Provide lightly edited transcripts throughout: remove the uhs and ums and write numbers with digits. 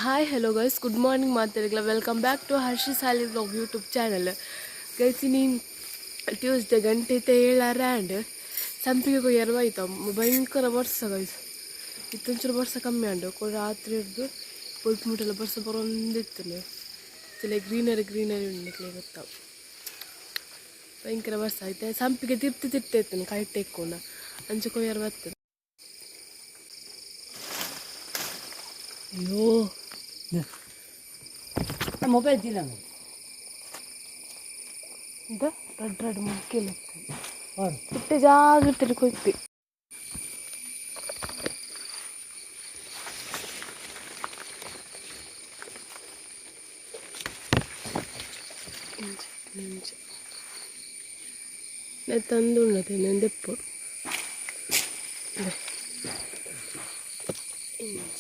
Hi, hello guys, good morning ಮಾತೆರೆಗ್ಲ. Welcome back to Harshi Sali vlog YouTube channel. Guys, ಇನಿ Tuesday, ಗಂಟೆ ಇತ್ತೆ 7 ಆಂಡ್. ಸಂಪಿಗೆ ಕೊಯ್ಯರ ಬೈತ. ಭಯಂಕರ ಬರ್ಸ ಗೈಸ್. ಇತ್ತೊಂಚೂರು ಬರ್ಸ ಕಮ್ಮಿ ಆಂಡ್. ರಾತ್ರಿ ಹಿಡ್ದು ಪೊಲ್ಪು ಮುಟ್ಟೆಲ್ಲ ಬರ್ಸ ಬರೊಂದಿತ್ತುಂಡು. ಇತ್ತಲೆ ಗ್ರೀನರಿ ಗ್ರೀನರಿ ಉಂಡು, ನಿಕ್ಲೆ ಗೊತ್ತಾ. ಭಯಂಕರ ಬರ್ಸ ಐತೆ. ಸಂಪಿಗೆ ತಿರ್ತಿ ತಿರ್ತಿ ಇತ್ತುಂಡು ಕೈಟ್ ಎಕ್ಕೊಂಡ. ಅಂಚ ಕೊಯ್ಯರ ಬರ್ತದೆ. ಅಯ್ಯೋ. ಮೊಬೈಲ್ ದಿಲ್ಲ. ಇದು ರಡ್ಡ್ ರಡ್ಡ್ ಮುಗ್ಗೆಲ್ ಇತ್ತು. ಇತ್ತೆ ಜಾಗ್ರತೆ ಕೊಯ್ಪಿ. ಇಂಚ ಇಂಚ ತಂದು ಉಣ್ಣತೆ ನೆಂದೆಪ್ಪು ಇಂಚ.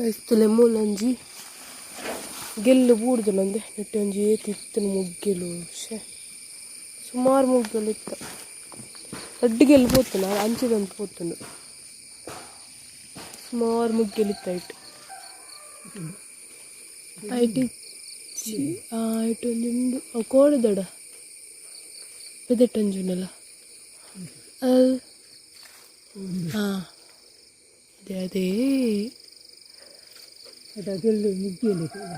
ಇಸ್ತಲೆ ಮೂಲೊಂಜಿ ಗೆಲ್ಲು ಬೂಡ್ದುಂಡು. ನೆಟ್ಟ್ ಒಂಜಿ ಏತ್ ಇತ್ತುಂಡು ಮುಗ್ಗೆಲು. ಶೇ, ಸುಮಾರು ಮುಗ್ಗೆಲು ಇತ್ತ. ರಡ್ಡ್ ಗೆಲ್ಲು ಪೋತುಂಡು, ಅಂಚಿದೊಂದು ಪೋತುಂಡು. ಸುಮಾರು ಮುಗ್ಗೆಲು ಇತ್ತ ಐಟ್. ಐಟ್ ಇಜ್ಜಿ. ಐಟ್ ಒಂಜಿ ಉಂಡು. ಅವು ಕೋಡೆದಡ ಪೆದೆಟ್ ಒಂಜಿ ಉಂಡಲ್ಲ ಅಲ್. ಹಾಂ, ಅದೇ ಅದೇ. ಗೆಲ್ಲು ಮುಗ್ಗಿಯಲ್ಲಿ ಸೇರ.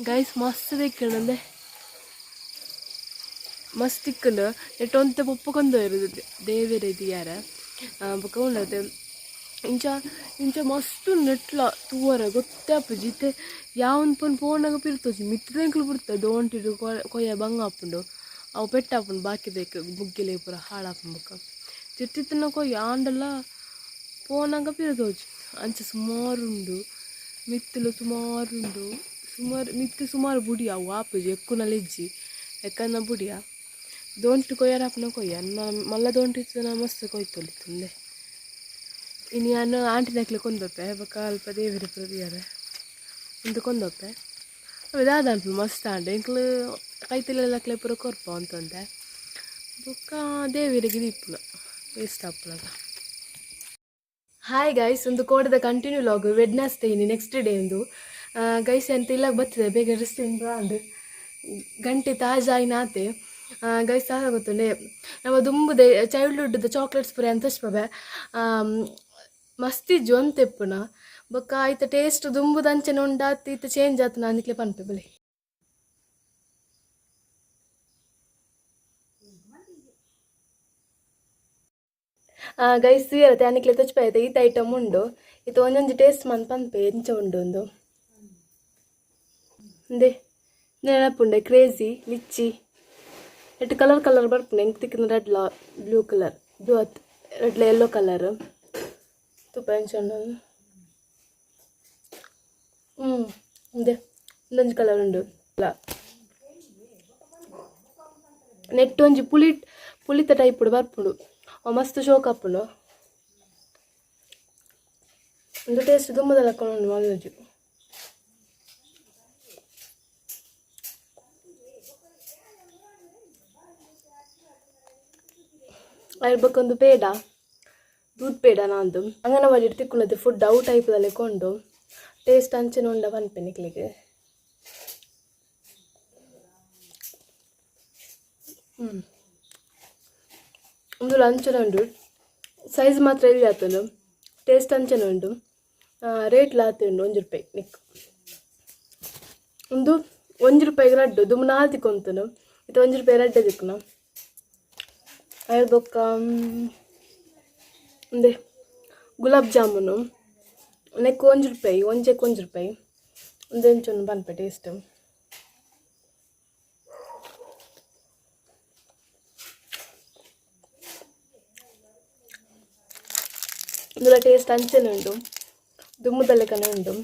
ಗೈಸ್, ಮಸ್ತ್ ತಿಕ್ಕಂಡೆ, ಮಸ್ತ್ ತಿಕ್ಕಂಡು. ನೆಟ್ ಒಂತೆ ಪೊಪ್ಪ ಕೊಂದು ದೇವೆರ್ ಯಾರ ಬೊಕ ಉಂಡತೆ. ಇಂಚ ಇಂಚ ಮಸ್ತ್ ನೆಟ್ಲ ತೂವರೆ ಗೊತ್ತೇ ಆಪುಜಿ. ಇತ್ತೆ ಯಾವೊಂದು ಪೋನ್ ಪೋನಾಗ ಪಿರ ತೋಜಿ. ಮಿತ್ತ್ ಬುಡ್ತ ದೋಂಟಿಡ್ ಕೊಯ್ಯ ಬಂಗ ಆಪುಂಡು. ಅವು ಪೆಟ್ಟಾಪುಂಡು. ಬಾಕಿದೈಕ್ ಮುಗ್ಗೆಲೆ ಪೂರ ಹಾಳಾಪುಂಡು. ಬೊಕ ತಿರ್ತಿತ್ತಿನ ಕೊಯ್ಯ ಆಂಡಲ ಪೋನಾಗ ಪಿರ ತೋಜು. ಅಂಚ ಸುಮಾರು ಉಂಡು. ಮಿತ್ತುಲು ಸುಮಾರು ಉಂಡು. ಸುಮಾರು ಮಿತ್ತ್ ಸುಮಾರು ಬುಡಿಯ. ಅವು ಆಪುಜಿ, ಎಕ್ಕುನಲ ಇಜ್ಜಿ. ಎಕ್ಕನ ಬುಡಿಯ. ದೋಂಟಿ ಕೊಯ್ಯರ ಆಪುನ ಕೊಯ್ಯ. ಮಲ್ಲ ದೋಂಟಿ ಇತ್ತಿನ ಮಸ್ತ್ ಕೊಯ್ತೊಲಿತ್ತುಂದೆ. ಇನಿ ಯಾನ್ ಆಂಟಿನಕ್ಲೆ ಕೊಂದೊಪ್ಪೆ. ಬೊಕ ಅಲ್ಪ ದೇವೆರ್ ಪೂರ ತೂಯರೆ ಉಂದು ಕೊಂದೊಪ್ಪೆ. ಅವು ದಾದ ಅನ್ಪುಂಡು, ಮಸ್ತ್ ಆಂಡ್. ಎಂಕ್ಲು ಕೈತಲೆಲ್ಲಕ್ಲೆ ಪೂರ ಕೊರ್ಪ ಅಂತಂದೆ. ಬೊಕ್ಕ ದೇವೆರಿಗೆ ದೀಪುನ, ವೇಸ್ಟ್ ಆಪುನಗ. ಹಾಯ್ ಗೈಸ್, ಒಂದು ಕೋಡೆದ ಕಂಟಿನ್ಯೂ ವ್ಲಾಗ್. ವೆಡ್ನಸ್ಡೇ ಇನಿ, ನೆಕ್ಸ್ಟ್ ಡೇ ಉಂದು. ಗೈಸ್, ಎಂತ ಇಲ್ಲಾಗ ಬರ್ತದೆ. ಬೇಗ ರೆಸ್ಟ್ ಆಂಡ್. ಗಂಟೆ ತಾಜಾ ಆಯ್ನಾತೆ. ಗೈಸ್, ದಾದ ಗೊತ್ತುಂಡೆ, ನಮ್ಮ ದುಂಬುದ ಚೈಲ್ಡ್ಹುಡ್ ಚಾಕ್ಲೇಟ್ಸ್ ಪೂರ ಎಂತ ತೋಜ್ಪವೆ. ಮಸ್ತ್ ಇಜ್ಜು ಒಂತೆ ಇಪ್ಪುನ. ಬೊಕ್ಕ ಐತ ಟೇಸ್ಟ್ ದುಂಬುದ ಅಂಚನೆ ಉಂಡಾತ್ ಇತ್ತೆ ಚೇಂಜ್ ಆತುಂಡ ನಿಕ್ಲೆ ಪನ್ಪೆ ಬಲೆ. ಗೈಸ್, ತೂಯರತೆ, ಅನಿಕ್ಲೆ ತೋಜ್ಪಾಯ್ತೆ. ಈತ ಐಟಮ್ ಉಂಡು. ಇತ್ತೆ ಒಂಜೊಂಜಿ ಟೇಸ್ಟ್ ಮನ್ ಪನ್ಪೆ ಎಂಚ ಉಂಡು ಉಂದು. ಇಂದೆ ನೆನಪುಂಡೆ ಕ್ರೇಜಿ ಲಿಚ್ಚಿ. ಎಟ್ ಕಲರ್ ಕಲರ್ ಬರ್ಪುಂಡು. ಎಂಕ್ ತಿಕ್ಕುನ ರೆಡ್ಲ ಬ್ಲೂ ಕಲರ್, ಬ್ಲೂ ಅತ್, ರೆಡ್ಲ ಯೆಲ್ಲೋ ಕಲರ್. ತೂಪ ಎಂಚ ಉಂಡು. ಇಂದೆ ಇಂದೊಂಜಿ ಕಲರ್ ಉಂಡು. ನೆಟ್ ಒಂಜಿ ಪುಳಿ ಪುಳಿತ ಟೈಪ್ ಬರ್ಪುಂಡು. ಅವು ಮಸ್ತ್ ಶೋಕ್ ಆಪುಂಡು. ಉಂದು ಟೇಸ್ಟ್ ದುಂಬುದ ಲೆಕ್ಕ ಉಂಡು ಮಲ್ಲುಜಿ. ಅಯ್ರ್ ಬೊಕ ಒಂದು ಪೇಡ, ದೂದ್ ಪೇಡ ನಾಂದು. ಅಂಗನವಾಡಿ ತಿಕ್ಕುನದು ಫುಡ್ ಅವು ಟೈಪ್ ಲೆಕ್ಕ ಉಂಡು. ಟೇಸ್ಟ್ ಅಂಚನೆ ಉಂಡ ಪನ್ಪೆ ನಿಕ್ಲೆಗ್. ಉಂದುಲ ಅಂಚನೆ ಉಂಡು. ಸೈಜ್ ಮಾತ್ರ ಎಲ್ಯ ಆತುಂಡು. ಟೇಸ್ಟ್ ಅಂಚನೆ ಉಂಡು. ರೇಟ್ಲ ಆತೆ ಉಂಡು, 1 ರೂಪಾಯಿ ನಿಕ್. ಉಂದು 1 ರೂಪಾಯಿಗೆ ರಡ್ಡು. ದುಂಬು ನಾಲ್ ತಿಕ್ಕೊಂತುಂಡು, ಇತ್ತೆ 1 ರೂಪಾಯಿ ರಡ್ಡೆ ತಿಕ್ಕುನ. ಅಯ್ರ್ ಬೊಕ್ಕ ಉಂದೆ ಗುಲಾಬ್ ಜಾಮೂನು. ನೆಕ್ಕ್ 1 ರೂಪಾಯಿ, ಒಂಜೆಕ್ 1 ರೂಪಾಯಿ. ಉಂದು ಎಂಚ ಉಂಡು ಪನ್ಪೆ ಟೇಸ್ಟ್. ಇಂದುಲ ಟೇಸ್ಟ್ ಅಂಚನೆ ಉಂಡು, ದುಂಬುದ ಲೆಕ್ಕನೆ ಉಂಡು.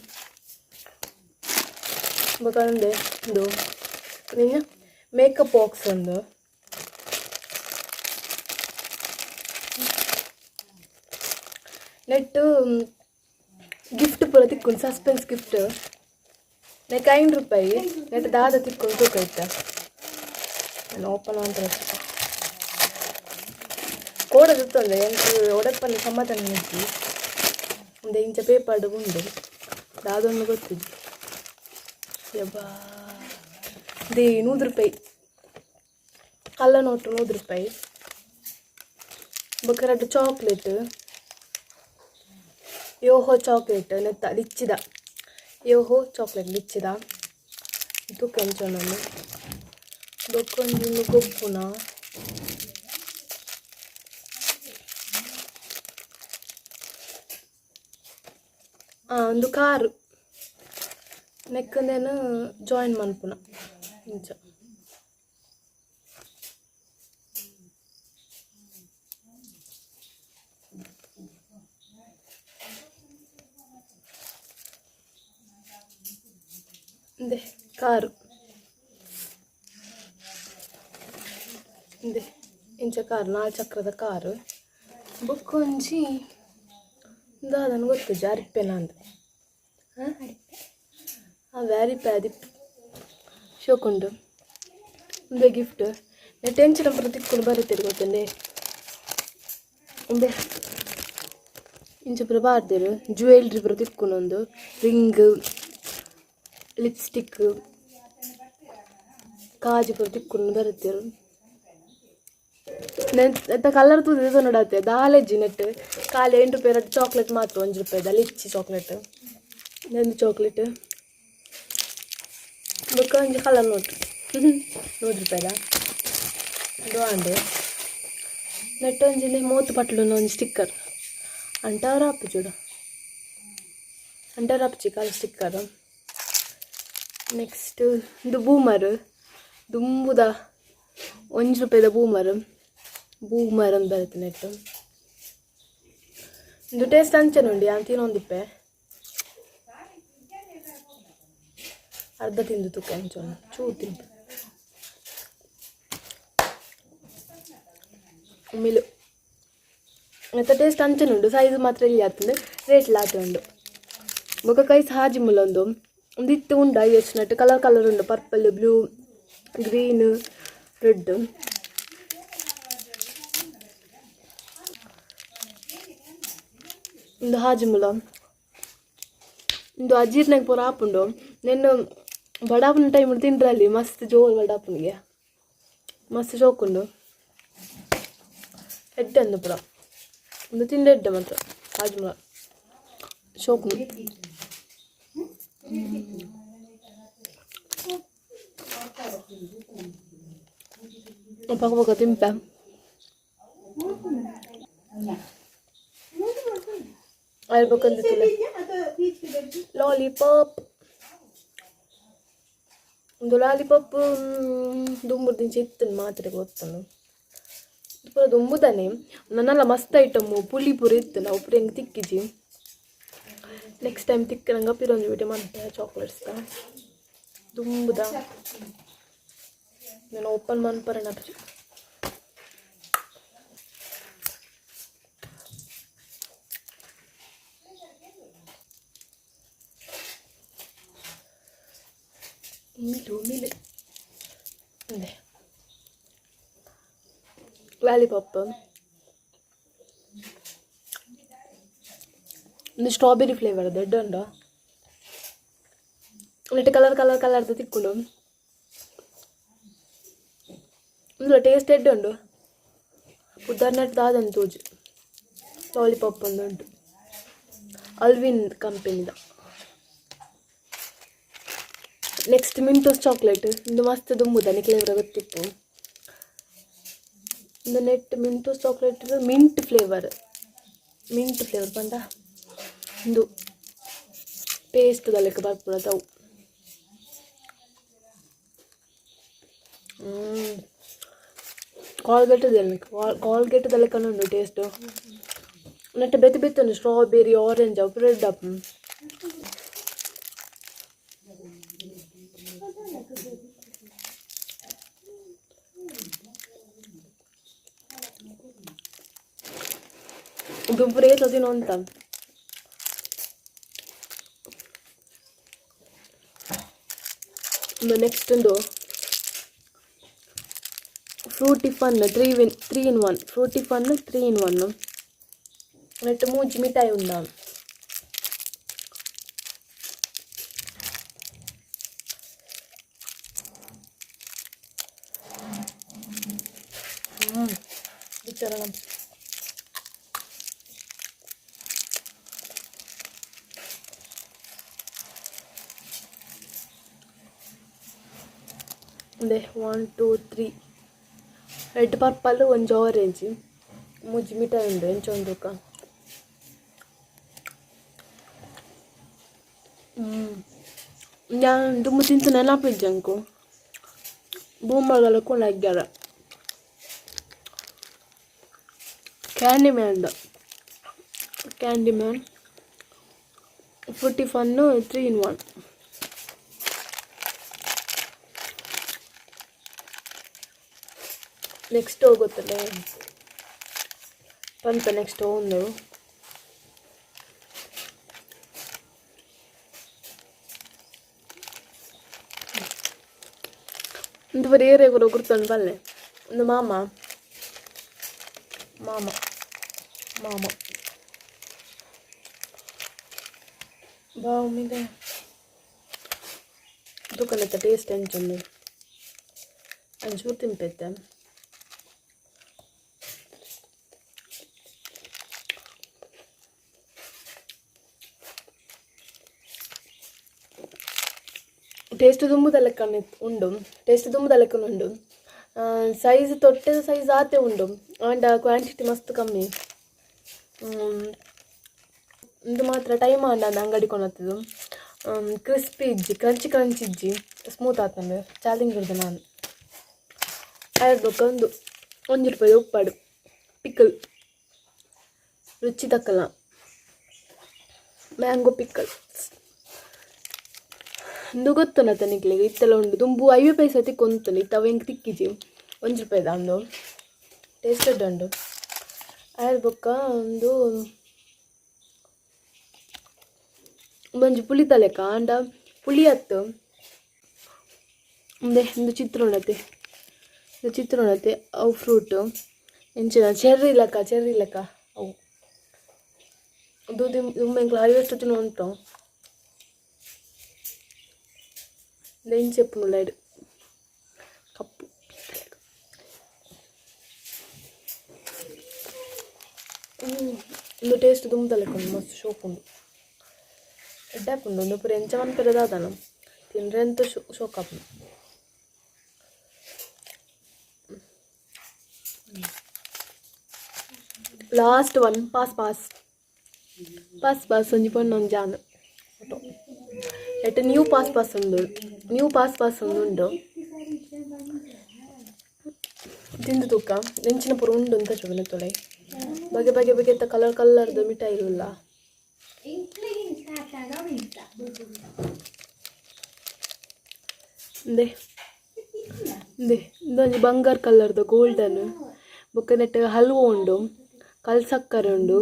ಬೊಕ ಉಂದೆ ಉಂದು ನಿನ್ನ ಮೇಕಪ್ ಬಾಕ್ಸ್ ಒಂದು. ನೆಟ್ ಗಿಫ್ಟ್ ಪೂರ ತಿಕ್ಕೊಂಡು, ಸಸ್ಪೆನ್ಸ್ ಗಿಫ್ಟ್. ನೆಕ್ 5 ರೂಪಾಯಿ. ನೆಟ್ ದಾದ ತಿಕ್ಕೊಂಡು ತೂಕೈತ. ನಾನು ಓಪನ್ ಅಂತ ಕೋಡ ತಿತ್ತೊಂದೆ. ಎಂಕ್ ಒಡಪ್ಪಲ್ಲಿ ಸಮಾಧಾನ ಇಜ್ಜಿ. ಒಂದು ಇಂಚ ಪೇಪರ್ಡ್ ಉಂಡು, ದಾದೊಂದು ಗೊತ್ತಿಜ್ಜಿ. ಯಬ್ಬಾ, they 100 ರೂಪಾಯಿ ಕಲ್ಲ ನೋಟು, 100 ರೂಪಾಯಿ. ಬೊಕ್ಕ ರಡ್ಡ್ ಚಾಕ್ಲೇಟ್, ಯೋಹೋ ಚಾಕ್ಲೇಟ್. ನೆತ್ತ ಲಿಚ್ಚಿದ ಯೋಹೋ ಚಾಕ್ಲೇಟ್, ಲಿಚ್ಚಿದ ತೂಕ ಎಂಚ ಉಂಡು. ಬೊಕ್ಕ ಒಂಜಿ ಉಂದು ಗೊಬ್ಬುನ. ಆ ಒಂದು ಕಾರು. ನೆಕ್ ಉಂದೆನ್ ಜಾಯಿನ್ ಮನ್ಪುನ ಇಂಚ. ಇಂದೆ ಕಾರು, ಇಂದೆ ಇಂಚ ಕಾರ್, ನಾಲ್ ಚಕ್ರದ ಕಾರು. ಬೊಕ್ಕ ಒಂಜಿ ದಾದನ ಗೊತ್ತುಜ್ಜಿ, ಅರಿಪ್ಪೆನ ಅಂದ್. ಹಾಂ, ಅವೆ ಅರಿಪೆ ಆದಿಪ್ಪು. ಶೋಕುಂಡು. ಉಂದೆ ಗಿಫ್ಟ್. ನೆಟ್ ಎಂಚಿನ ಪೂರ ತಿಕ್ಕುಂಡು ಬರೀತೆರ್ ಗೊತ್ತುಂಡೆ. ಉಂದೆ ಇಂಚ ಪೂರ ಪಾಡ್ದೆರ್. ಜುವೆಲ್ರಿ ಪೂರ ತಿಕ್ಕುಂಡು. ಉಂದು ರಿಂಗ್, ಲಿಪ್ಸ್ಟಿಕ್, ಕಾಜಿ ಪೂರ ತಿಕ್ಕುಂಡು ಬರುತ್ತೆರ್. ನೆತ್ತ ಕಲರ್ ತೂದು ನೋಡತ್ತೆ ದಾಲೆಜ್ಜಿ. ನೆಟ್ ಖಾಲಿ 8 ರೂಪಾಯಿ, ರಡ್ಡ್ ಚಾಕ್ಲೇಟ್ ಮಾತ್ರ. 1 ರೂಪಾಯಿದ ಲಿಚ್ಚಿ ಚಾಕ್ಲೇಟ್, ನೆಂದು ಚಾಕ್ಲೇಟ್. ಬೊಕ್ಕ ಒಂಜಿ ಕಲರ್ ನೋಟ್, 100 ರೂಪಾಯಿದ. ಉಂದು ಆಂಡ್. ನೆಟ್ ಒಂಜಿ ಮೋತು ಪಟ್ಲುನ ಒಂಜಿ ಸ್ಟಿಕ್ಕರ್ ಅಂಟಾರ ಆಪುಜುಡ, ಅಂಟಾರ ಆಪುಜಿ ಕಾಲ ಸ್ಟಿಕ್ಕರ್. ನೆಕ್ಸ್ಟ್ ಇದು ಬೂಮರ್, ದುಂಬುದ 1 ರೂಪಾಯಿದ ಬೂಮರ್. ಬೂಮರ್ ಅಂದ್ ಬರುತ್ತೆ ನೆಟ್. ಇಂದು ಟೇಸ್ಟ್ ಅಂಚನೆ ಉಂಡು. ಯಾನ್ ತಿನ್ನೊಂದಿಪ್ಪೆ. ಅರ್ಧ ತಿಂದು ತೂಕ ಎಂಚ ಉಂಡು. ಚೂರು ತಿನ್ಪೆ. ಉಮಿಲು ನೆತ್ತ ಟೇಸ್ಟ್ ಅಂಚನೆ ಉಂಡು. ಸೈಜ್ ಮಾತ್ರ ಎಲ್ಯ ಆತುಂಡು, ರೇಟ್ ಲಾತೆ ಉಂಡು. ಬೊಕ ಕೈಸ್ ಹಾಜಿ ಮುಲ್ಲ ಉಂದು. ಉಂದು ಇತ್ತೆ ಉಂಡು ಐಎಚ್ ನೆಟ್. ಕಲರ್ ಕಲರ್ ಉಂಡು, ಪರ್ಪಲ್, ಬ್ಲೂ, ಗ್ರೀನ್, ರೆಡ್. ಉಂದು ಹಾಜಿಮುಲ. ಉಂದು ಅಜೀರ್ಣಗ್ ಪೂರ ಆಪುಂಡು. ನೆನ್ನು ಬಡಾಪುನ ಟೈಮ್ ತಿಂಡ್ರಲ್ಲಿ ಮಸ್ತ್ ಜೋರು ಬಡಾಪುನಿಗೆ. ಮಸ್ತ್ ಶೋಕುಂಡು. ಎಡ್ಡೆ ಅಂದು ಪೂರ. ಉಂದು ತಿಂಡ ಎಡ್ಡೆ ಮಾತ್ರ. ಹಾಜಿಮುಲ ಶೋಕುಂಡು. ಪಕ್ಕ ಪಕ್ಕ ತಿನ್ಪೆ. ಅಲ್ಬೊಕೊಂದು ಲಾಲಿಪಾಪ್. ಉಂದು ಲಾಲಿಪಾಪ್ ದುಂಬುರ್ದಿಂಚ ಇತ್ತುಂಡು, ಮಾತ್ರೆ ಗೊತ್ತುಂಡು. ಪೂರ ದುಂಬುದನೆ. ನನಲ ಮಸ್ತ್ ಐಟಮ್ಮು, ಪುಳಿ ಪೂರ ಇತ್ತು. ನಾವು ಪೂರ ಎಂಕ್ ತಿಕ್ಕಿಜಿ. ನೆಕ್ಸ್ಟ್ ಟೈಮ್ ತಿಕ್ಕನಂಗ ಪಿರೊಂಜಿ ವಿಡಿಯೋ ಮನ್ಪೆ. ಚಾಕ್ಲೇಟ್ಸ್ ದುಂಬುದ. ನಾನು ಓಪನ್ ಮನ್ಪರೆ ಆಪುಜಿ. ಉಮಿಲು ಉಮಿಲು ಉಂದೆ ಲಾಲಿಪಾಪ್. ಉಂದು ಸ್ಟ್ರಾಬೆರಿ ಫ್ಲೇವರ್ ದೊಡ್ಡ ಉಂಡು. ನೆಟ್ ಕಲರ್ ಕಲರ್ ಕಲರ್ದ ತಿಕ್ಕುಂಡು. ಉಂದು ಟೇಸ್ಟ್ ಎಡ್ಡೆ ಉಂಡು. ಪುದರ್ ದಾದಂತ ತೋಜು. ಲಾಲಿಪಾಪ್ ಒಂದು ಉಂಟು, ಅಲ್ವಿನ್ ಕಂಪೆನಿದ. Next Mentos chocolate. ಇಂದು ಮಸ್ತ್ ದುಂಬುದ, ನಿಕ್ಲೆಗ್ ಗೊತ್ತಿಪ್ಪು. ಇಂದು net Mentos chocolate mint flavour. Mint flavour ಪಂಡ ಇಂದು ಪೇಸ್ಟ್ ಲೆಕ್ಕ ಬರ್ಪುನತ ಅವು. ಕಾಲ್ಗೇಟ್ ಕಾಲ್ಗೇಟ್ ಲೆಕ್ಕನೆ ಉಂಡು ಟೇಸ್ಟ್. ನೆಟ್ ಬೇತೆ ಬೇತೆ ಉಂಡು, ಸ್ಟ್ರಾಬೆರಿ, ಆರೆಂಜ್ ಅವು ರೆಡ್ ಅಪ್. ದುಂಪುರೇ ತಿನ್ನೋಂತ ನೆಕ್ಸ್ಟ್ ಒಂದು Frooti Fun 3 in 1 Frooti Fun 3 in 1. ನೆಟ್ಟು ಮೂಜಿ ಮಿಠಾಯಿ ಉಂಡ. ವಿಚಾರ ಉಂದೆ 1 2 3 ರೆಡ್, ಪರ್ಪಲ್, ಒಂಜಿ ಆರೆಂಜ್, ಮೂಜಿ ಮಿಠಾಯಿ ಉಂಡು. ಎಂಚ ಉಂಡುಕ? ಯಾನ್ ದುಂಬು ತಿಂತು ನೆನಪಿಜ್ಜಿ ಅಂಕು. ಬೂಮರ್ದ ಲೆಕ್ಕ Candy Man, Candy Man Frooti Fun 3 in 1. Next ಹೋಗುತ್ತಲ್ಲ ಪಂತ. ನೆಕ್ಸ್ಟ್ ಒಂದು ಒಂದು ಬರೀ ಏರೆ ಗುರ್ತೊಂಡು ಬಲ್ಲೆ. ಒಂದು ಮಾಮ ಮಾಮ ಮಾಮ ಬಾವುಮಿದೆ. ದುಕಾನದ ಟೇಸ್ಟ್ ಎಂಚುಂಡು? ಒಂಚೂರು ತಿನ್ಪೆತ್ತೆ. ಟೇಸ್ಟ್ ದುಂಬುದ ಲೆಕ್ಕನೆ ಉಂಡು, ಟೇಸ್ಟ್ ದುಂಬುದ ಲೆಕ್ಕನೆ ಉಂಡು. ಸೈಜ್ ತೊಟ್ಟೆದ ಸೈಜ್ ಆತೆ ಉಂಡು, ಆಂಡ ಕ್ವಾಂಟಿಟಿ ಮಸ್ತ್ ಕಮ್ಮಿ. ಉಂದು ಮಾತ್ರ ಟೈಮ್ ಆಂಡ ಅಂಗಡಿ ಕೊನತ್ತದು. ಕ್ರಿಸ್ಪಿ ಇಜ್ಜಿ, ಕ್ರಂಚಿ ಕ್ರಂಚ್ ಇಜ್ಜಿ, ಸ್ಮೂತ್ ಆತಂಡು. ಚಾಲೆಂಜ್ ಇಡ್ದು ನಾನು ಆಯ್ತು. ಬೊಕ್ಕ ಒಂದು 1 ರೂಪಾಯಿ ಉಪ್ಪಾಡು ಪಿಕ್ಕಲ್, ರುಚಿ ತಕ್ಕಲ ಮ್ಯಾಂಗೋ ಪಿಕ್ಕಲ್. ಉಂದು ಗೊತ್ತುನತ ನಿಕ್ಲೆಗ್? ಇತ್ತೆಲ ಉಂಡು. ದುಂಬು 50 ಪೈಸೆ ತಿಕ್ಕೊಂತುಂಡು, ಇತ್ತೆ ಅವು ಎಂಕ್ ತಿಕ್ಕಿಜಿ. 1 ರೂಪಾಯಿದ ಉಂದು, ಟೇಸ್ಟ್ ಉಂಡು. ಆಯ್ತು, ಬೊಕ್ಕ ಒಂದು ಒಂಜಿ ಪುಳಿತ ಲೆಕ್ಕ, ಆಂಡ ಪುಳಿ ಅತ್ತು. ಉಂದೆ, ಉಂದು ಚಿತ್ರ ಉಂಡತೆ, ಇದು ಚಿತ್ರ ಉಂಡತೆ. ಅವು ಫ್ರೂಟ್ ಎಂಚಿನ? ಚೆರ್ರಿ ಲೆಕ್ಕ, ಚೆರ್ರಿ ಲೆಕ್ಕ ಅವು. ದುಂಬು ಎಂಕ್ಲ ಹರಿವೆಸ್ಟ್ ತಿನ್ನೊಂಟು. ಇಂಚ ಇಪ್ಪುಂಡು ಕಪ್ಪು. ಉಂದು ಟೇಸ್ಟ್ ದುಂಬುದ ಲೆಕ್ಕ ಉಂಡು, ಮಸ್ತ್ ಶೋಕು ಉಂಡು, ಎಡ್ಡೆ ಆಪುಂಡು. ಉಂದು ಪೂರ ಎಂಚ ಮನ್ಪೆರೆ ದಾದನ, ತಿಂದ್ರೆ ಎಂತ ಶೋಕ್ ಆಪುಂಡು. Last one, pass pass pass pass. ಒಂಜಿ ಪೊಣ್ಣು, ಒಂಜಿ ಆನು ಫೋಟೋ. ಎಟ್ ನ್ಯೂ ಪಾಸ್ ಪಾಸ್ ಉಂಡು, ನ್ಯೂ ಪಾಸ್ ಪಾಸ್ ಒಂದು ಉಂಡು. ತಿಂದು ತೂಕ ಎಂಚಿನ ಪೂರ ಉಂಡು ಅಂತ ಚೂಪನೆ ತೊಳೆ. ಬಗೆ ಬಗೆ ಬಗೆತ ಕಲರ್ ಕಲರ್ದ ಮಿಠಾಯಿ ಉಲ್ಲ. ಇಂದೆ ಇಂದೆ, ಇಂದೊಂಜಿ ಬಂಗಾರ ಕಲರ್ದ, ಗೋಲ್ಡನ್. ಬೊಕ್ಕ ನೆಟ್ ಹಲ್ವ ಉಂಡು, ಕಲ್ ಸಕ್ಕರೆ ಉಂಡು.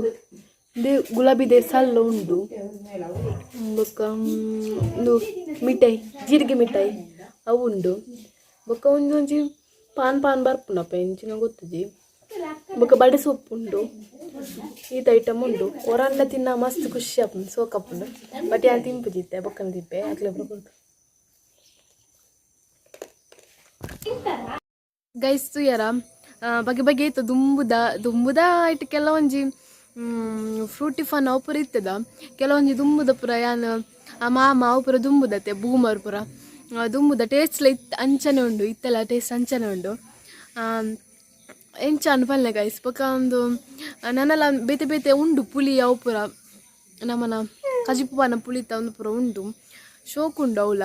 ಇಂದೆ ಗುಲಾಬಿ ಸಲ್ಲ ಉಂಡು. ಬೊಕ್ಕ ಉಂದು ಮಿಠಾಯಿ, ಜೀರಿಗೆ ಮಿಠಾಯಿ ಅವು ಉಂಡು. ಬೊಕ್ಕ ಒಂಜೊಂಜಿ ಪಾನ್ ಪಾನ್ ಬರ್ಪುಂಡಪ್ಪ, ಎಂಚಿನ ಗೊತ್ತಿಜಿ. ಬೊಕ್ಕ ಬಡೆ ಸೊಪ್ಪು ಉಂಡು. ಈತ ಐಟಮ್ ಉಂಡು. ಒರನ್ಲ ತಿನ್ನ ಮಸ್ತ್ ಖುಷಿ ಆಪುಂಡು, ಸೋಕ್ ಆಪುಂಡು. ಬಟ್ ಯಾನ್ ತಿನ್ಪುಜಿತ್ತೆ, ಬೊಕ್ಕನ ತಿನ್ಪೆ ಅಕ್ಲೆ ಕೊರ್ದು. ಗೈಸ್, ತೂಯರ ಬಗೆ ಬಗೆ ಇತ್ತು. ದುಂಬುದ ದುಂಬುದ ಇಟ್ಟು ಕೆಲವೊಂಜಿ ಫ್ರೂಟಿ ಫನ್ ಅವು ಪೂರ ಇತ್ತದ. ಕೆಲವೊಂಜಿ ದುಂಬುದ ಪೂರ ಯಾನ್ ಆ ಮಾಮ ಅವು ಪೂರ ದುಂಬುದತ್ತೆ, ಬೂಮರ್ ಪೂರ ದುಂಬುದ ಟೇಸ್ಟ್ಲ ಇತ್ತು, ಅಂಚನೆ ಉಂಡು. ಇತ್ತೆಲ್ಲ ಟೇಸ್ಟ್ ಅಂಚನೆ ಉಂಡು. ಎಂಚ ಪಲ್ಲೆ ಗೈಸ್. ಬೊಕ್ಕ ಒಂದು ನನಲ ಬೇತೆ ಬೇತೆ ಉಂಡು, ಪುಲಿ ಅವು ಪೂರ, ನಮನ ಕಜಿಪು ಪಾನ ಪುಳಿತ ಒಂದು ಪೂರ ಉಂಡು, ಶೋಕ್ ಉಂಡು ಅವಲ.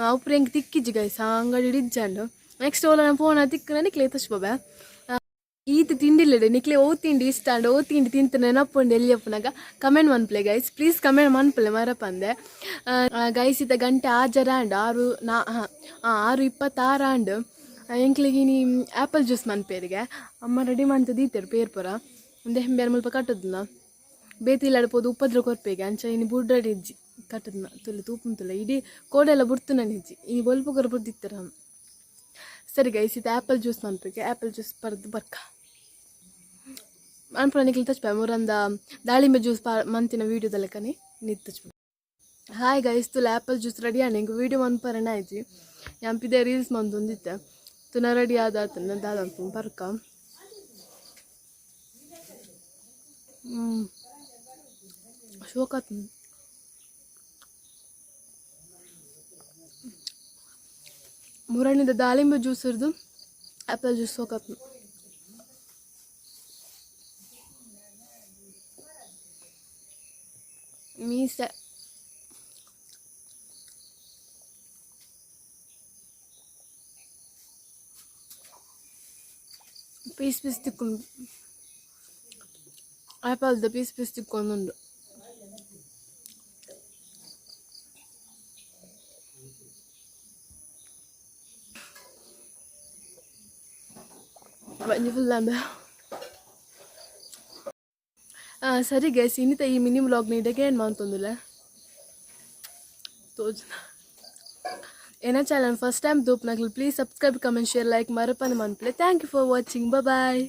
ಅವು ಪೂರ ಎಂಕ್ ತಿಕ್ಕಿಜಿ ಗೈಸ್, ಆ ಅಂಗಡಿ ಇಜ್ಜಂಡು. ನೆಕ್ಸ್ಟ್ ಓಲ ಫೋನ್ ತಿಕ್ಕ ನಿಕ್ಲೆ ತೋಜ್ಪಾವೆ. ಈತ್ ತಿಂಡಿಲ್ಲಡೆ ನಿಕ್ಲೆ ಓ ತಿಂಡಿ ಇಷ್ಟ ಅಂಡ್ ಓ ತಿಂಡಿ ತಿಂತ ನೆನಪುಂಡು ಎಲ್ಲಿಯಪ್ಪನಾಗ ಕಮೆಂಟ್ ಮನ್ಪಲೆ ಗೈಸ್, ಪ್ಲೀಸ್ ಕಮೆಂಟ್ ಮನ್ಪಲೆ ಮರಪಂದೆ. ಗೈಸ್, ಇತ್ತ ಗಂಟೆ ಆಜರ ಅಂಡ್, ಆರು ನಾ, ಹಾಂ, 6:26 ಆಂಡ್. ಎಂಕ್ಲೆಗ್ ಇನಿ ಆ್ಯಪಲ್ ಜ್ಯೂಸ್ ಮನ್ಪೇರಿಗೆ ಅಮ್ಮ ರೆಡಿ ಮಂತ ದೀತೆರ್ ಪೇರ್ ಪೂರ. ಉಂದೆ ಹೆಂಬೆರ್ ಮುಲ್ಪ ಕಟ್ಟುದಿನ ಬೇತಿ ಇಲ್ಲಡ್ ಪೋದು ಉಪದ್ರ ಕೊರ್ಪೆಗೆ ಅಂಚ ಇನಿ ಬುಡ್ರಡ್ ಇಜ್ಜಿ ಕಟ್ಟುದಿನ ತುಲೆ ತೂಪುಂತುಲೆ ಇಡೀ ಕೋಡೆಲ್ಲ ಬುಡ್ತುನ ಇಜ್ಜಿ ಇನಿ ಬೊಲ್ಪು ಕೊರ ಬುಡ್ದಿತ್ತರ. ಸರಿ ಗೈಸ್, ಇದು ಆ್ಯಪಲ್ ಜ್ಯೂಸ್ ಮನ್ಪೆಗೆ ಆ್ಯಪಲ್ ಜ್ಯೂಸ್ ಪರ್ದು ಬರ್ಕ ಅನ್ಪುನ ನಿಕ್ಲು ತಚ್ಪ ಮುರಂದ ದಾಳಿಂಬೆ ಜ್ಯೂಸ್ ಪಾ ಮಂತಿನ ವೀಡಿಯೋದ ಲೆಕ್ಕನೆ ನಿತ್ ತಚ್ಪ. ಹಾಯ್ ಗೈಸ್, ತುಲ ಆ್ಯಪಲ್ ಜ್ಯೂಸ್ ರೆಡಿ ಆಂಡ್ ಎಂಕ್ ವೀಡಿಯೋ ಮನ್ಪರಣ ಆಯ್ಜಿ ಯಾನ್ ಪಿದೆ ರೀಲ್ಸ್ ಮಂತೊಂದಿತ್ತೆ ತುನ ರೆಡಿ ಆದಾತನ ದಾದ ಪರ್ಕ. ಶೋಕಾತ್ ಮುರಣಿದ ದಾಳಿಂಬೆ ಜ್ಯೂಸ್ ಇರ್ದು ಆ್ಯಪಲ್ ಜ್ಯೂಸ್ ಸೋಕಾತ್. ಮೀಸೆ ಪೀಸ್ ಪೀಸ್ ತಿಕ್ಕೊಂಡು ಆ್ಯಪಲ್ದ ಪೀಸ್ ಪೀಸ್ ತಿಕ್ಕೊಂದುಂಡು. ಬಂಜಿ ಫುಲ್ ಅಂಬೆ. ಸರಿ ಗೈಸ್, ಇನ್ನಿತ ಈ ಮಿನಿ ವ್ಲಾಗ್ ಇಡಕ್ಕೆ ಏನು ಮಂತೊಂದಿಲ್ಲ ತೋಜುನ. ಏನ ಚಾನಲ್ ಫಸ್ಟ್ ಟೈಮ್ ದೋಪ್ನಾಗ್ಲಿ please subscribe, comment, share, like ಮರಪನ ಮನ್ಪ್ಲೆ. Thank you for watching. Bye.